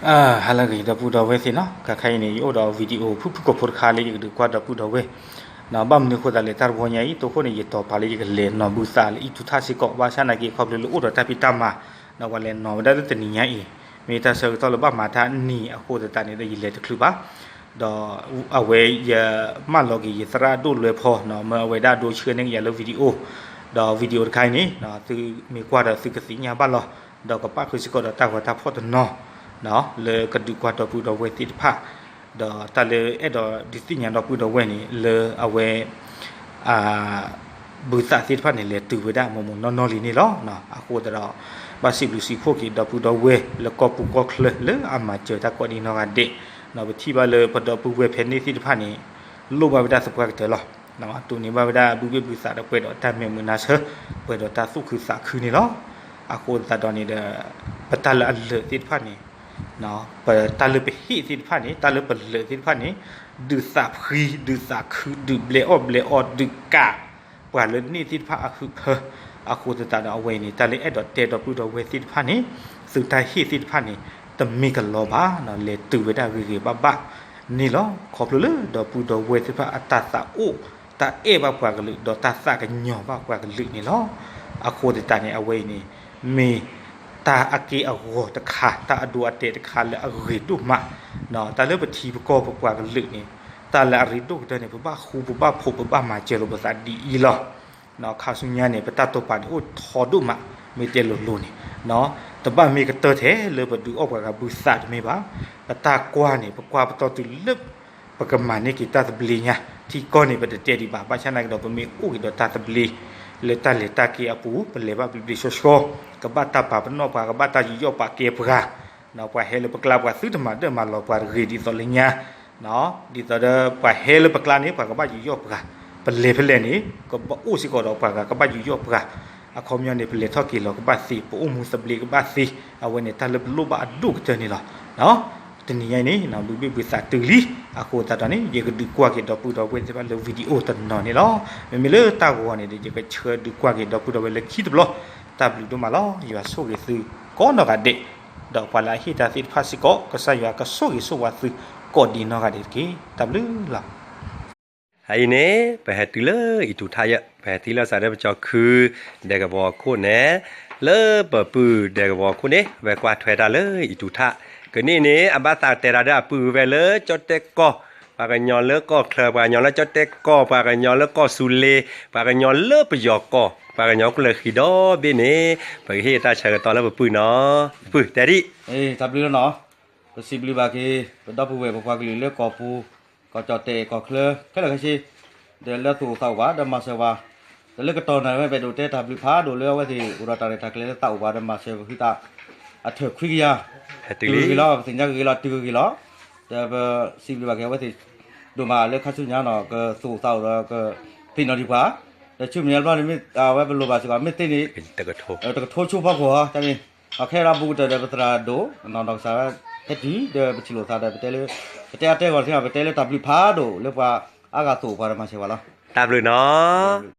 အဟါလၢအဂ့ၤ ဒီပုၢ်ဒီဝဲၢ်သ့ၣ်နီၤ, ခဲခါအံၤန့ၣ် ယအိၣ်ဒီး video ဖုၣ်ဖုၣ်ကိာ်ဖိတခါလၢယကဒုးကွၢ်ဒီပုၢ်ဒီဝဲၢ်, ဘၣ်မနုၤအဃိသတးလဲၣ် တၢ်တဝီညါအံၤ တိခိၣ်န့ၣ် ယတီၤပာ်လၢယကလဲၤနီၤဘုသးလၢ အံၣ်ထူထၣ်စ့ၢ်ကီး ဘၣ်ဆၣ်နာ်က့ ခီဖျိလၢအိၣ်ဒီးတၢ်ဖံးတၢ်မၤ, ဒီးပှၤလဲၤနီၤဝဲဒၣ်လၢတနံၤညါအံၤ, မ့ၢ်တၢ်ဆၢကတီၢ်လၢဘၣ်မၤတၢ်နံၤအဃိသတးန့ၣ်ဒီး ယလဲၤတချုးဘၣ်, ဒီးအဝဲယမၢလီၤက့ၤယသရၣ်ဒိၣ်လွဲဖီနီၤ, မၢအဝဲဒၣ်ဒိဆှၢန့ၢ်က့ၤယၤလၢ video, ဒီး video တခါအံၤန့ၣ် သုမ့ၢ်ကွၢ်ဒီးသုကသ့ၣ်ညါဘၣ်လီၤ, ဒီးကပၣ်ဃုာ်စ့ၢ်ကီးဒီးတၢ်ဂီၤတၢ်ဖီၣ်တနီၤ လၢကဒုးကွၢ်ဒီပုၢ်ဒီဝဲၢ်သ့ၣ်တဖၣ်, ဒီးတၢ်လၢအဲၣ်ဒိးဒုးသ့ၣ်ညါဒီပုၢ်ဒီဝဲၢ်န့ၣ် လၢအဝဲ ဘုသးသ့ၣ်တဖၣ်န့ၣ် လဲၤတုၤဝဲဒၣ်မိၢ်မိၢ်နီၢ်နီၢ်လံန့ၣ်လီၤ. အဃိသတးဒီး ဘၣ်စံးဘျုးစံးဖှိၣ်က့ၤဒီပုၢ်ဒီဝဲၢ်လၢကီၢ်ပူၤကီၢ်ချၢလၢအမၤစၢၤတၢ်ကိးဒံနီၢ်ဂၤဒဲး, ပထံၣ်ဘၣ်လၢပဒီပုၢ်ဝဲၢ်ဖဲန့ၣ်သ့ၣ်တဖၣ်န့ၣ် လိၣ်ဘၣ်ဝဲဒၣ်သပှၢ်ကတၢၢ်လီၤ. တိၢ်န့ၢ်ဘၣ်ဝဲဒၣ်ဘုဘ့ၣ်ဘုသးဒီးပှဲၤဒီးတၢ်မဲာ်မုာ်နါဆၢ, ပှဲၤဒီးတၢ်သူၣ်ခုသးခုန့ၣ်လီၤ. အဃိသတးဒီးန့ၣ်ဒီး ပတၢ်လၢအလၢာ်သ့ၣ်တဖၣ်န့ၣ် ပတၢ်လၢပဟ့ၣ်သ့ၣ်တဖၣ်န့ၣ် တၢ်လၢပလၢာ်သ့ၣ်တဖၣ်န့ၣ် ဒုးသးဖှံ ဒုးသးခု ဒုးဘျဲးအီၣ်ဘျဲးအီ ဒုးကးပှၤလၢန့ၣ်သ့ၣ်တဖၣ်အဟုးဖၢ, အဃိသတးဒီးအဝဲအံၤန့ၣ် တၢ်လၢအဲၣ်ဒိးတဲဒီပုၢ်ဒီဝဲၢ်သ့ၣ်တဖၣ်န့ၣ် သုတၢ်ဟ့ၣ်သ့ၣ်တဖၣ်န့ၣ် တမ့ၢ်ကလီဘၣ်, လဲၤတုၤဝဲဒၣ်ဂ့ၤဂ့ၤဘၣ်ဘၣ်န့ၣ်လီၤ. ခီဖျိလၢဒီပုၢ်ဒီဝဲၢ်သ့ၣ်တဖၣ်အတၢ်သးအိၣ် တၢ်အဲၣ်ဘၣ်ပှၤကလုာ် ဒီးတၢ်သးကညီၤဘၣ်ပှၤကလုာ်န့ၣ်လီၤ. အဃိသတးန့ၣ် အဝဲအံၤန့ၣ် မ့ၢ်တၢ်အက့ၢ်အဂီၤတခါ တၢ်အဒိအတဲာ်တခါလၢအဂ့ၤဒိၣ်မး, တၢ်လၢပထံပကီၢ်ပပှၤကလုာ်န့ၣ် တၢ်လၢအရ့ဒိၣ်ကတၢၢ်န့ၣ် ပဘၣ်ဃူပဘၣ်ဖိးပဘၣ်မၤစၢၤလိာ်ပသးဒ်အံၤလီၤ. ခါဆူညါန့ၣ် ပတၢ်တိာ်ပာ်န့ၣ် အိၣ်ထီဒိၣ်မး, မ့ၢ်တဲလိၤလိၤန့ၣ် တဘၣ်မ့ၢ်ကတၢၢ်ထဲလၢပဒုးအီၣ်ပှၤဂၤဘုသးတမ့ၢ်ဘၣ်, ပတၢ်ကွၢ်န့ၣ် ပကွၢ်ပတီၢ်တုၤလၢ ပကမၤန့ၢ်က့ၤတၢ်သဘျ့ညါ, ထံကီၢ်န့ၣ် ပတတဲဒံးဘၣ်, ဘၣ်ဆၣ်နာ်က့ဒီး ပမ့ၢ်အိၣ်က့ၤဒီးတၢ်သဘျ့ လၢတၢ်လဲၤတၢ်က့ၤအပူၤ ပလဲၤဘၣ်ဘျ့ဘျ့ဆှီဆှီ, ကဘၣ်တၢ်ပာ်ပနီၣ်ပှၤ ကဘၣ်တၢ်ယူးယီၣ်ပာ်ကဲပှၤ, ပှၤဟဲလၢပကျါ ပှၤသုတမၤဒၢမၤလီၤပှၤတဂ့ၤဒ်သိးလၢညါ, ဒ်သိးဒီးပှၤဟဲလၢပကျါန့ၣ် ပှၤကဘၣ်ယူးယီၣ်ပှၤ, ပလဲၤဖဲလဲၣ်န့ၣ် ကဘၣ်အိၣ်စ့ၢ်ကီးဒီးပှၤဂၤ ကဘၣ်ယူးယီၣ်ပှၤ, အခီပညီန့ၣ် ပလဲၤထီၣ်က့ၤလီၤကဘၣ်သ့, ပအိၣ်မူသဘျ့ကဘၣ်သ့, အဝဲန့ၣ်တၢ်လၢပလိၣ်ဘၣ်အဒိၣ်ကတၢၢ်န့ၣ်လီၤ. တနံၤညါအံၤန့ၣ် ဘုဘ့ၣ်ဘုသးတုၤလံ, အဃိသတးဒီးန့ၣ် ယကဒုးကွၢ်က့ၤဒီပုၢ်ဒီဝဲၢ်သ့ၣ်တဖၣ်လၢ video တနီၤန့ၣ်လီၤ. မ့မ့ၢ်လၢတၢ်ဂီၤန့ၣ်ဒီး ယကဆှၢဒုးကွၢ်က့ၤဒီပုၢ်ဒီဝဲၢ်လၢခံတဘျီ, တၢ်ဘျုးဒိၣ်မးလီၤ. ယွၤဆိၣ်ဂ့ၤသုကိးနီၢ်ဂၤဒဲး, ဒီးပှၤလၢအဟ့ၣ်တၢ်သ့ၣ်တဖၣ်စ့ၢ်ကီး ကစၢ်ယွၤကဆိၣ်ဂ့ၤဆိၣ်ဝါသုကိးဒံနီၢ်ဂၤဒဲးတက့ၢ်. တၢ်ဘျုးလီၤ. အအံၤန့ၣ် ပဟဲတုၤလၢအံၣ်ထူထၣ်ယဲၢ်, ပဟဲထံၣ်လိာ်သးဒီးပကၠီၤခု ဒဲကဝီၤခိၣ်န့ၣ်, လၢပပုၢ်ဒဲကဝီၤခိၣ်န့ၣ် အဝဲကွၢ်ထွဲတၢ်လၢအံၣ်ထူထၣ်, ကနံၣ်န့ၣ် အဘၣ်သးတဲတၢ်ဒီးအပုၢ်ဝဲလၢကၠီၣ်တဲၣ်ကီၢ်, ပှၤကညီလၢကီၢ်ချၢ, ပှၤကညီလၢကၠီၣ်တဲၣ်ကီၢ်, ပှၤကညီလၢကီၢ်စူလ့, ပှၤကညီလၢပယီၤကီၢ်, ပှၤကညီကျၢၢ်ဃံဒီဘ့ၣ်န့ၣ်, ပကဟ့ၣ်တၢ်ဆၢကတီၢ်လၢပပုၢ်နီၤ, ပပုၢ်တဲဒံး, တၢ်ဘျုးလီၤနီၤ, ပစံးဘျုးဘၣ်က့ၤ ပဒီပုၢ်ဝဲၢ်ပပှၤကလုာ်လၢကီၢ်ပူၤ, ကီၢ်ကၠီၣ်တဲၣ်ကီၢ်ချၢ ခဲလၢာ်ခဲဆ့, ဒီးလၢသူၣ်အိၣ်သးအိၣ်ပှၤ ဒီးမၤစၢၤပှၤ, ဒီးလၢကတီၢ်နၢ်ဝဲပအဲၣ်ဒိးတဲတၢ်ဘျုးဖးဒိၣ်လၢအဝဲသ့ၣ်အိၣ်ဒီးတၢ်ရဲၣ်တၢ်ကျဲၤလၢသးအိၣ်ပှၤ ဒီးမၤစၢၤပဟုသး အထၢၣ်ခွံကယၤ, တုၤဂ့ၤလီၤ, ပသ့ၣ်ညါဂ့ၤလီၤ, တုၤဂ့ၤလီၤ, ဒီးပစံးဘျုးဘၣ်က့ၤအဝဲသ့ၣ်ဒိၣ်မးလၢခါဆူညါနီၤ ကသူၣ်အိၣ်သးအိၣ်ဒီးကသ့ၣ်နီၣ်ဒံးပှၤ, ဒီးဆူမဲာ်ညါတဘျီန့ၣ် အဝဲပလိၣ်ဘၣ်စ့ၢ်ကီး မ့ၢ်သ့န့ၣ် တကထိဆိဖီခိၣ်ဧါ, တၢ်န့ၣ်, အခဲဒီးဘူးကတၢၢ်ဒီးပသရၣ်ဒိၣ် နီၢ်နီၢ်ကစၢ်ဝဲ ဟဲတုၤ ဒီးပထံၣ်လိာ်သးဒီးပတဲလၢ ပတဲအါတဲဂီၢ်သ့ ပတဲလၢတၢ်ဘျုးဖးဒိၣ်လၢပှၤအါဂၤသူၣ်အိၣ်ပှၤဒီးမၤစၢၤပှၤလီၤ. တၢ်ဘျုးနီၤ.